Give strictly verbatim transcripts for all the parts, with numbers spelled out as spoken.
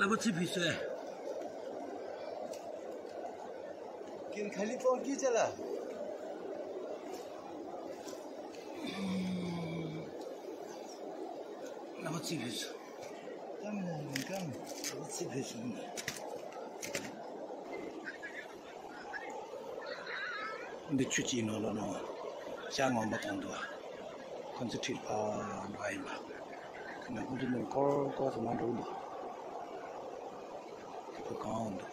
ལག་པ་ཚིག་ཕུད་སོང་། ཀིན་ཁ་ལི་པོ་ཀི་ཅ་ལ། ལག་པ་ཚིག་ཕུད་སོང་། ཀམ་ལ་ཀམ། ལག་པ་ཚིག་ཕུད་སོང་། འདི་ཆུ་ཅིག་ནང་ལོགས་ནང་ཤ་ངོ་མ་གཏོང་འདུག་ཁོ་ཚོ་ཁྲིད་པ་འགྲོ་ཡིན་པ། ང་ཁོ་ཚོ་ནང་ཀོར་ཀོར་ཚོ་མ་འགྲོ་འདུག་ཁོ་གང་འདུག་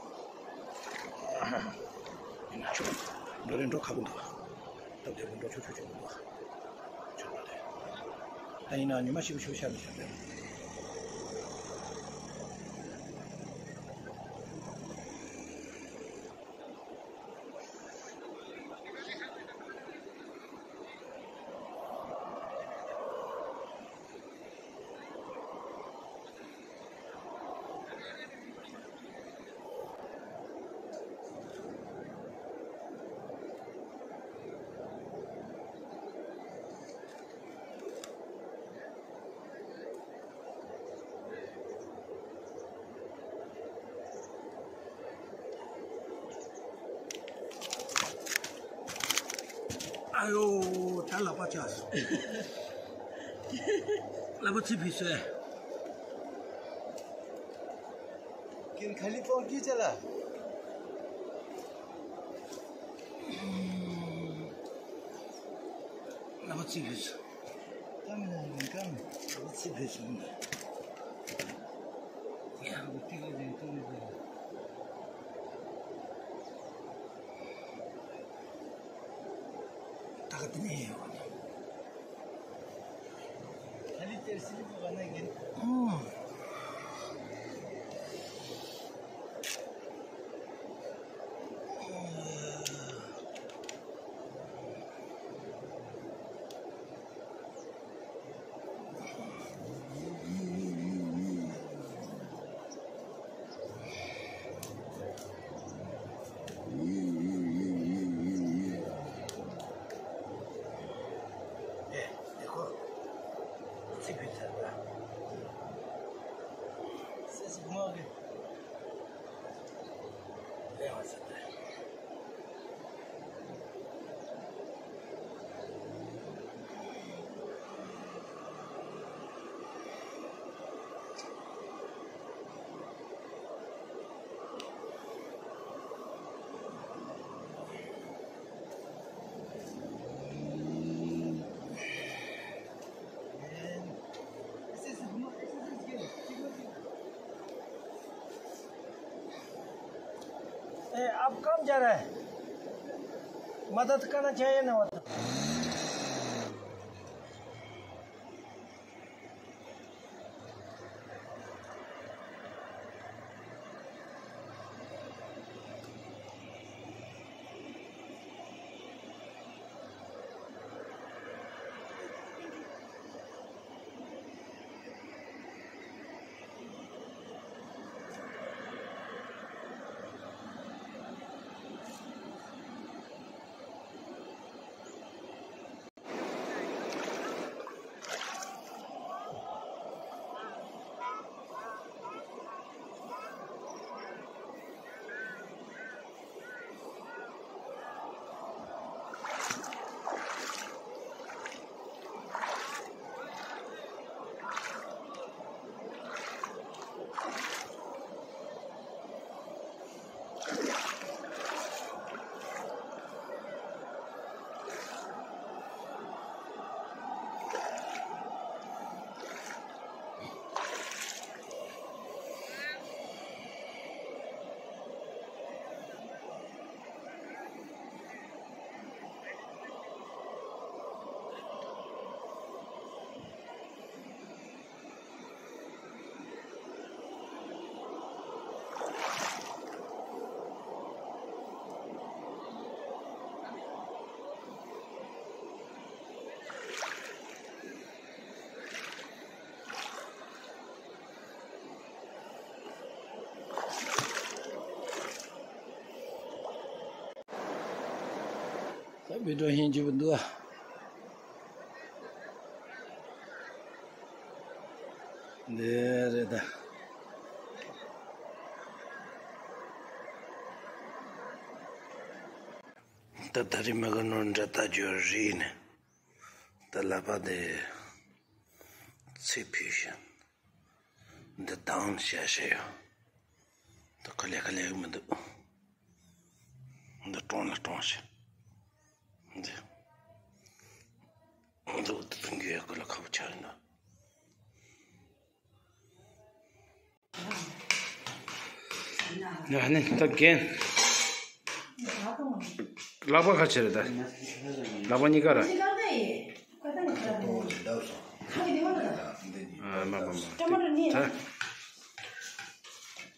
ཡིན་ན་ཆུ་འགྲོ་རེ་འགྲོ་ཁག་པོ་འདུག་སྟབས་བདེ་པོ་འགྲོ་ཆོག་ཆོག་ཆོག་འདུག་ཆོག་པ་རེད། ད་ཡིན་ན་ཉི་མ་ཞིག་ཞུ་ཤ་མི་ཤ་རེད། ཨ་ཡོ། ད་ལག་པ་ཆག་སོང་། ལག་པ་ཚིག་ཕུད་སོང་། ཀིན་ཁ་ལི་པོ་ཀི་ཅ་ལ། ལག་པ་ཚིག་ཕུད་སོང་། ཀམ་ལ་ཀམ། ལག་པ་ཚིག་ཕུད་སོང་། ཡ། ད་ག་དེ་ནས་ཡོང་། ए, आप कहाँ जा रहे हैं? मदद करना चाहिए ना, मतलब। ད་བི་ཌིའོ་ཧིན་གྱི་བུ་འདུག་ཨ། འདི་རེད་ད། ད་ད་རེས་མ་ག་ནོར་འདྲ་ལྟ་རྒྱུ་རེད་ནས། ད་ལག་པ་དེ་ཚེ་ཕུད་བཞིན། འདི་དྭངས་ཤ་ཤ་ཡོད། ད་ག་ལེ་ག་ལེ་མི་འདུག་འདི་གྲོང་ལ་གྲོང་ཤ། འདི། འདི་འོ་དེ་ཚོ་འགྱོད་ཡག་གི་ལ་ཁ་བོ་ཆགས་ཡིན་ན། ཡ་ནི་ད་རྒན། ལག་པ་ཁ་ཕྱེ་རེད་ད། ལག་པ་གཉིས་ཀ་ར། ཨ་མ་མ་མ། ད།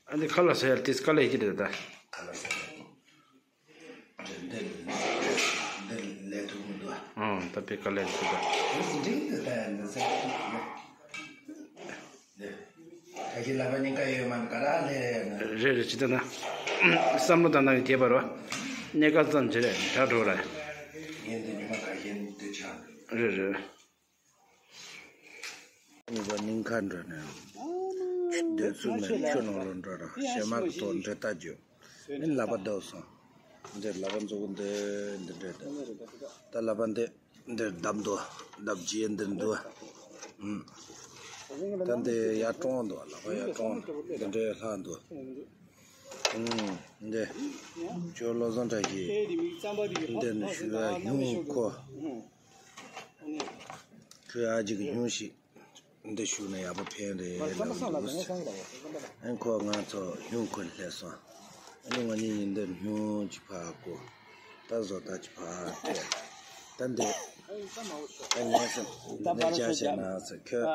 ཨ་འདི་ཁ་ལ་ཟེར་ཡ་ཏིས་ཀ་ལ་ཡི་གི་རེད་ད། འདི་འདི་ལས་ཐུབ་མི་འདུག་ཨང་ད་པེ་ཀ་ལས་ཐུབ་ད། འདི་འདི་ད་འདི་ཟེར། ཁ་ཤས་ལག་པ་གཉིས་ཀ་ཡོད་མ་ག་ར་ལས་ན། རེད་རེད་ཇི་ལྟ་ན། བསམ་བློ་དང་ནང་གི་དེ་བར་བ། གནས་སྐབས་ཙམ་ཇི་རེད་དྲ་འགྲོ་ར། ངས་འདི་ཉི་མ་ཁ་ཤས་འདི་ཆགས་འདུག་རེད་རེད། གཉིས་པ་སྙིང་ཁ་འགྲོ་ནས། འདོད་ཚུལ་ནས་ཁྱོད་ནང་ལ་འགྲོ་ར་ཞེ་མ་གི་ཐོག་འདྲེ་ལྟ་རྒྱུ། ཨེ་ལག་པ་བརྡབ་སོང་། འདིར་ལག་པ་མཛུག་གུ་འདི་འདི་འདྲས་འདུག་ད་ལག་པ་འདི་འདིར་བརྡབ་འདུག་བརྡབ་རྗེས་འདིར་འདུག་ཨུམ། ད་འདི་ཡར་ཀྲོང་འདུག་ལག་པ་ཡར་ཀྲོང་འདུག་འདི་འདྲས་ལྷག་འདུག་ཨུམ། འདི་ཁྱོད་བློ་བཟང་བཀྲ་ཤིས། འདིར་ནི་ཞུ་བ་ཡོང་ཁོ། ཁོས་ཨ་ཅེ་གི་སྙུང་གཞི་འདི་ཞུགས་ན་ཡག་པོ་ཕན་རེད་ལབ་འདུག་ཨ་ཁོ་ང་ཚོ་སྙུང་ཁུར་སླེབས་སོང་། ཨ་ནི་ང་གཉིས་ཡིན་འདིར་སྙུང་གཅིག་ཕར་བསྐོར། ད་བཟོ་ལྟ་གཅིག་ཕར་སྤྲད། ད་འདི་ད་ངས་སེམས་འདི་འདྲ་ཅག་བྱས་ན་ཟེར་ཁོས་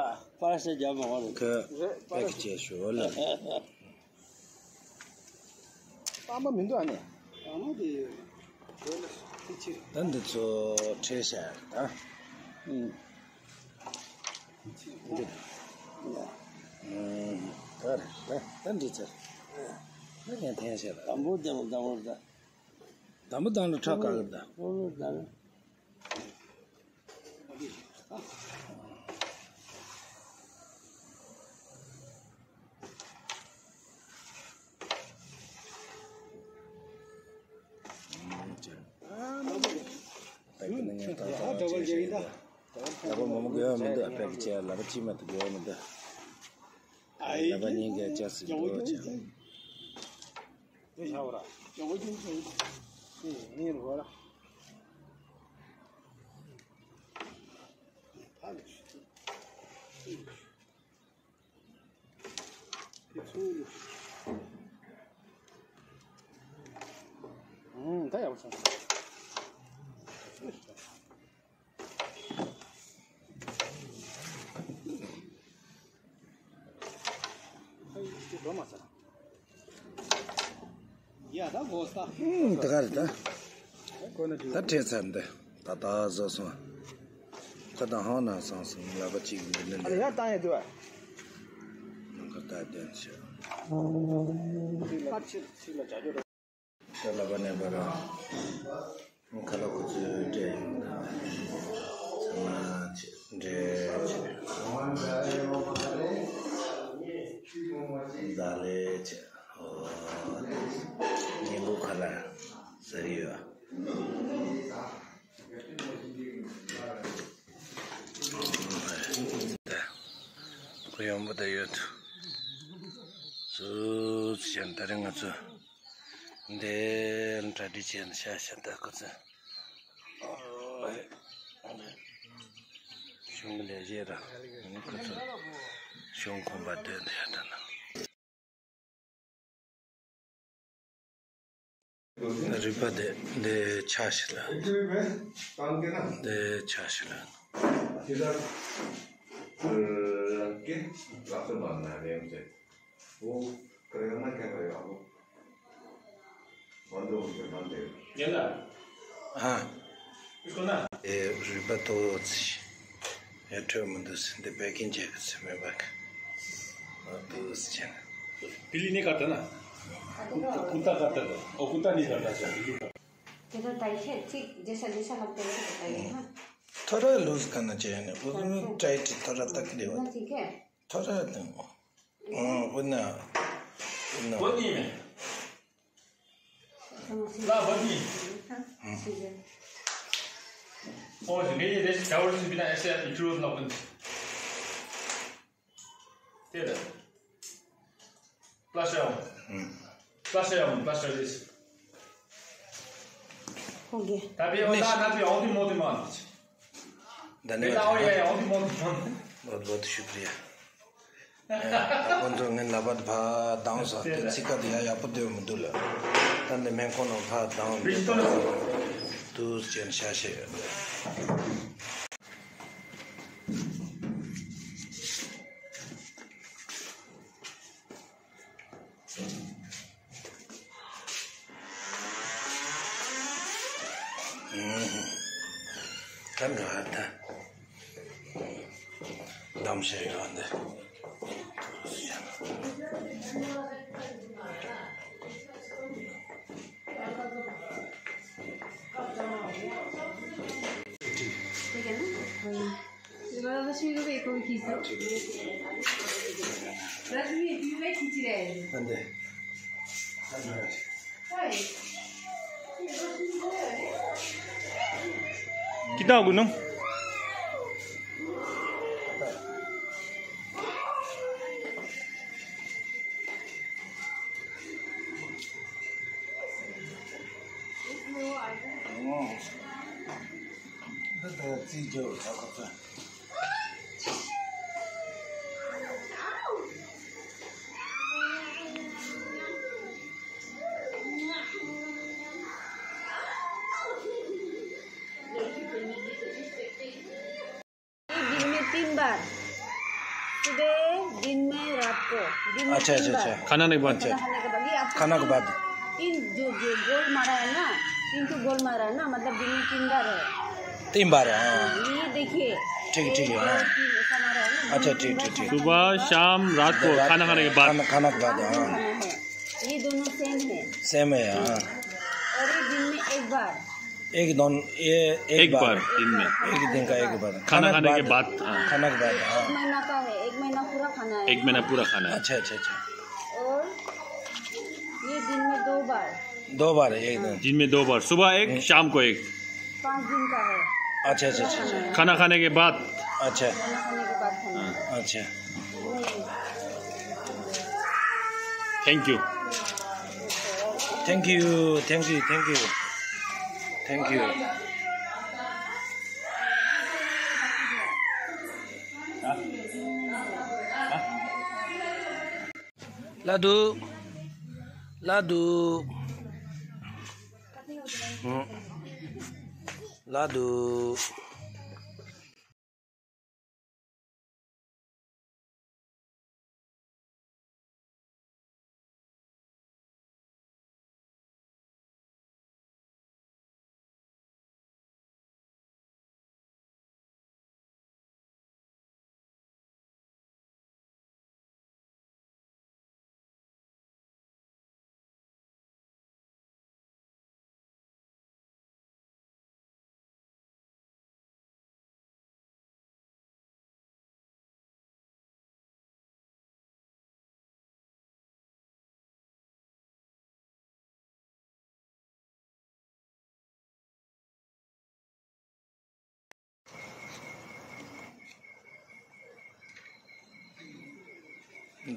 པར་ཤ་རྒྱབ་མ་འོང་ཁོས་པེ་ཀི་བྱས་ཞོར་ལ། པ་མ་མི་འདུག་ཨ་ནི། པ་མ་དེ་བོད་ལ་ཤི་ཆེ། ད་འདི་ཚོ་ཁྲལ་བྱ་ཡག་ད། ཨུམ། འདི། ཡ། ཨུམ། ད་རེད་ད་ད་འདི་ཚར། ད་ངས་འཐེན་བྱས་ལ། དམ་པོ་དེ་མོ་དམ་པོ་ད། དམ་པོ་དང་ལ་ཁྲག་ག་གི་ད། ཨོ་ད། ད་ཡག་པོ་བྱུང་། ཡ་ད་གོ་ས། ཧུམ་ད་ག་རེད་ད། ད་བྲེལ་ཚར་འདི། ད་ད་བཟོ་སོང་། ད་ད་ཧང་ན་སང་སོང་ལབ་པ་གཅིག་འདི་ནི་ལས། ཡར་བཏང་ཡས་འདུག་བ། ནང་ཁ་ད་བསྟན་ཆེ། ད་ལབ་པ་ནས་པ་ར། ཁ་ལག་ཁོ་ཚོས་སྤྲད་ཡོང་དང་། ཚང་མ་ཆེ་འདྲེ་ཆེ། ཟླ་ལེ་ཆེ། ཨོ། ཉིན་གུང་ཁ་ལག་ཟ་གི་ཡོད། ཁོ་ཡོང་པོ་ད་ཡོད། སུ་ཅན་ད་རིང་ང་ཚོ། འདི་གྲ་སྒྲིག་བྱས་ནས་ཤ་ཤ་ད་ཁོ་ཚོས། གཞུང་གི་ལས་བྱེད་ར། ཁོ་ཚོ་གཞུང་ཁོམ་པ་སྡོད་འདི་ཡ་ད་ན། རུས་པ་འདི་འདི་ཆ་ཞིག་ལ། འདི་ཆ་ཞིག་ལ། ཨ། ཨེ་རུས་པ་ཏོག་ཙམ་ཡར་འཕྲོས་མི་འདུག་ཟེར་འདི་པད་ཀན་བྱས་གི་ཚེ་མེད་པ་གི་ཨ་ཏོག་ཙམ་བྱས་ན། ལི་ནི་ཀ་ཏ་ན། ཀུ་ཏ་ཀ་ཏ་ཏ། ཨོ་ཀུ་ཏ་ནི་ཀ་ཏ་ཟེར་ལི་ནི་ཀ་ཏ། དེ་ཚོ་ད་ཤེས་ཅིག་རྗེས་ས་རྗེས་ས་ལབ་དེ་ཚོ་ད་ཡིན་ཧ། ཐོ་ར་ལུས་ག་ན་བྱས་ནས་ཨོ་ཙམ་ཏྲའི་ཏི་ཐོ་ར་ཏག་ལེ་བ། ན་ཅིག་གས། ཐོ་རེ་དང་། ཨོ་ན། ཨོ་ན། ལ་བ་ནི། ཨོ་ཞི་ངེ་ཡི་རེ་ཞིག་བྱ་བར་ཞིག་པི་ན་ཨེ་ཤེ་ཡ་པི་ཁྱུ་རོ་ལ་བ་ནི། དེ་རེད། Flash out. Flash out, flash out this. Okay. Tapi onda na pi ondi modi modi. धन्यवाद। बेटा, और ये ondi modi modi. बहुत बहुत शुक्रिया। ཁོང་ཚོ་ངའི་ལག་པར་ཕར་བཏང་ས་དེ་ཚིག་ཀ་དེ་ཡང་ཡག་པོ་སྡོད་མི་འདུག་ལ། ད་འདི་སྨན་ཁང་ནང་ཕར་བཏང་འདི་དུས་ཅན་ཤ་ཤེ་ཡོད། ད་ང་ད་གདམ་བྱས་ཡོད་འདི། रश्मि को भी एक और खींचो। रश्मि, तू भी खींच रहे हैं। कितना हो गुनम? ये दिन में तीन बार, सुबह, दिन में, रात को, दिन में अच्छा, तीन अच्छा, बार। अच्छा। खाना नहीं खाना खाने के बाद, ये आपको खाना के बाद। तीन जो, जो गोल मारा है ना, तीन तो गोल मारा है ना, मतलब दिन में तीन बार है। तीन बार है, हाँ। ये देखिए। ठीक, ठीक है, ये हाँ। तीन ऐसा मारा है ना, अच्छा, ठीक, ठीक, ठीक। सुबह, शाम, रात को, रात खाना खाने के बाद। खाना, खाना के बाद, हाँ। खाना है। ये दोनों सेम है। सेम है, हाँ। और ये दिन में एक बार। एक दोन-, ये एक एक बार। बार दिन में। एक दिन का एक बार। खाना खाने के बाद, हाँ। खाना के बाद, हाँ। एक महीना का है, एक महीना पूरा खाना है। एक महीना पूरा खाना है। अच्छा, अच्छा, अच्छा। और ये दिन में दो बार। दो बार है, एक दिन। दिन में दो बार, सुबह एक, हम्म। शाम को एक। पाँच दिन का है। अच्छा, अच्छा, अच्छा, अच्छा। खाना खाने के बाद। अच्छा। खाना खाने के बाद खाना। हाँ। अच्छा। Thank you. Thank you, thank you, thank you. Thank you. ལ་དུ། ལ་དུ། ལ་དུ།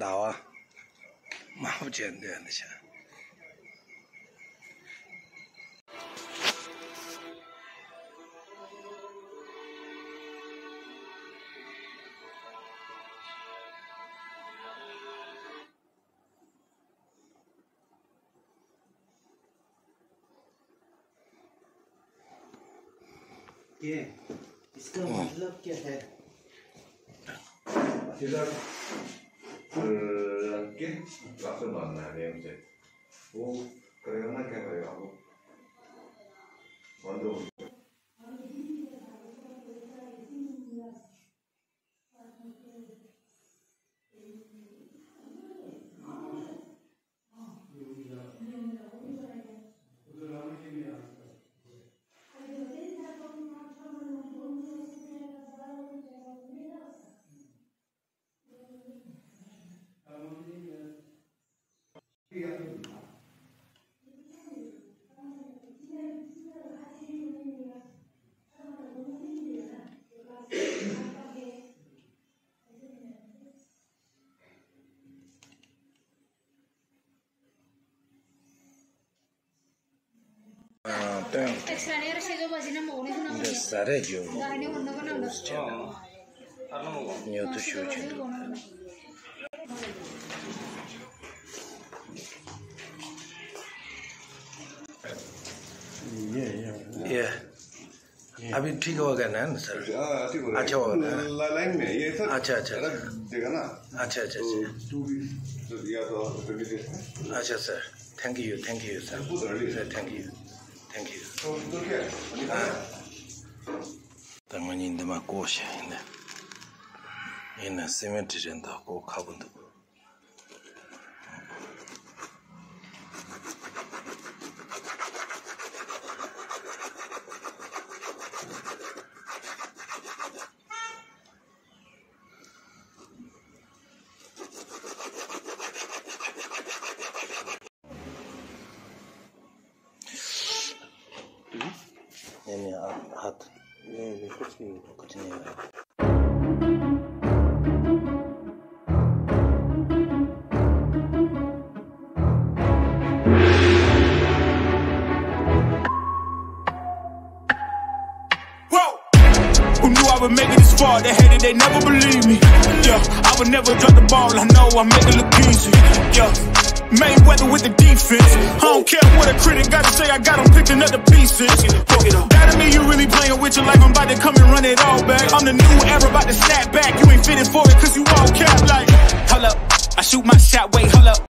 ཟླ་བ་དམར་པོ་ཅན་འདི་ཡང་འདི་བྱ། के, इसका मतलब क्या है? तिलक, अ, के? राष्ट्रभावना है, वो करेगा ना, क्या करेगा वो? बंद हो गया। ཨ། སྟོན། འདི་ཟ་རེད་རྒྱུ། ཉོ་ཐུ་ཞུ་ཆེན་འདུག Yeah, yeah. अभी ठीक हो गया ना सर? हाँ, ठीक हो रहा है। अच्छा हो रहा है। ला-, लाइन में ये सर, अच्छा, अच्छा, जरा अच्छा। देखा ना। अच्छा, अच्छा, तो अच्छा। टू वीक्स या तो ट्वेंटी डेज में। अच्छा sir, thank you, thank you sir. बहुत अर्ली है। Sir, thank you, thank you। तो, तो क्या है? हाँ। ད་ང་གཉིས་འདི་མ་བཀོག་བྱས་ཡིན་ན། ཡིན་ན་སི་མེན་ཊི་རེད་འདུག་བཀོག་ཁག་པོ་འདུག नहीं, नहीं, आप हाथ। नहीं, नहीं, कुछ नहीं हुआ। कुछ नहीं हुआ। Whoa! Who knew I would make it this far? They hated, they never believe me. Yeah, I would never drop the ball. I know I make it look easy. Yeah, Mayweather with the defense. I don't care what a critic gotta say. I got 'em picking up the pieces. That to me, you really playing with your life. I'm about to come and run it all back. I'm the new era, about to snap back. You ain't fitted for it 'cause you all cap like. Hold up, I shoot my shot. Wait, hold up.